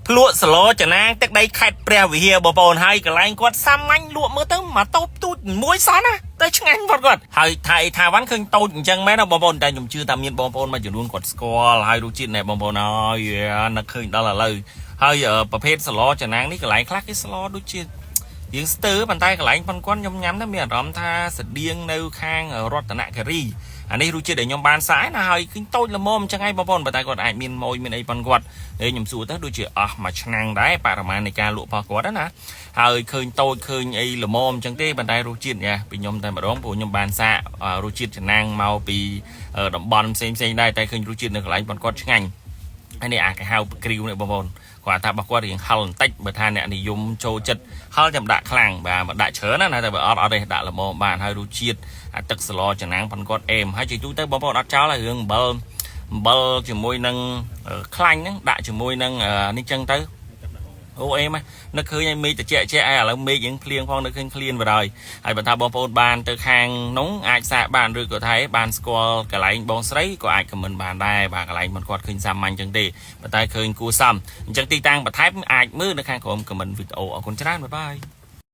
ភ្លក់សឡចនាងទឹកដីខេត្តព្រះវិហារបងប្អូនហើយកន្លែងគាត់សាមញ្ញលក់មើលទៅមកតូបទូចមួយសោះណាតែឆ្ងាញ់គាត់គាត់ហើយថាអីថាវ៉ាន់ឃើញតូចអញ្ចឹងមែនណាបងប្អូនតែខ្ញុំជឿថាមានបងប្អូនមួយចំនួនគាត់ស្គាល់ហើយរសជាតិណែបងប្អូនអើយនឹកឃើញដល់ឥឡូវហើយប្រភេទសឡចនាងនេះកន្លែងខ្លះគេសឡដូចជា យើងស្ទើរប៉ុន្តែកន្លែងប៉ុនគាត់ខ្ញុំញ៉ាំទៅមានអារម្មណ៍ថាស្តៀងនៅខាងរតនគិរីអានេះរសជាតិដែលខ្ញុំបានសាយណាហើយឃើញតូចល្មមអញ្ចឹងឯងបងប្អូនប៉ុន្តែគាត់អាចមានម៉ួយមានអីប៉ុនគាត់ហើយខ្ញុំសួរទៅដូចជាអស់មួយឆ្នាំងដែរបរិមាណនៃការលក់របស់គាត់ណាហើយឃើញតូចឃើញអីល្មមអញ្ចឹងទេប៉ុន្តែរសជាតិញ៉ាពីខ្ញុំតែម្ដងព្រោះខ្ញុំបានសាករសជាតិឆ្នាំងមកពីតំបន់ផ្សេងផ្សេងដែរតែឃើញរសជាតិនៅកន្លែងប៉ុនគាត់ឆ្ងាញ់ហើយនេះអាគេហៅគ្រីវនេះបងប្អូនគាត់ថារបស់គាត់រៀងហឹលបន្តិចបើថាអ្នកនិយមចូលចិត្តហឹលចាំដាក់ខ្លាំងបាទមកដាក់ច្រើនណាតែបើអត់អត់ទេដាក់ល្មមបានហើយរសជាតិអាទឹកសឡចំណាំងប៉ុនគាត់អេមហើយជាទូទៅបងប្អូនអត់ចោលហើយរឿងអំបិលអំបិលជាមួយនឹងខ្លាញ់ហ្នឹងដាក់ជាមួយនឹងនេះចឹងទៅអូអេមនឹកឃើញឲ្យមេឃត្រជាក់ជាក់ហើយឥឡូវមេឃយើងភ្លៀងផងនឹកឃើញឃ្លានបណ្ដោយហើយបើថាបងប្អូនបានទៅខាងនោះអាចសាកបានឬក៏ថាបានស្គាល់កន្លែងបងស្រីក៏អាច comment បានដែរបាទកន្លែងមិនគាត់ឃើញសាមញ្ញចឹងទេប៉ុន្តែឃើញគួរសមអញ្ចឹងទីតាំងបន្ថែមអាចមើលនៅខាងក្រោម comment វីដេអូអរគុណច្រើន bye bye.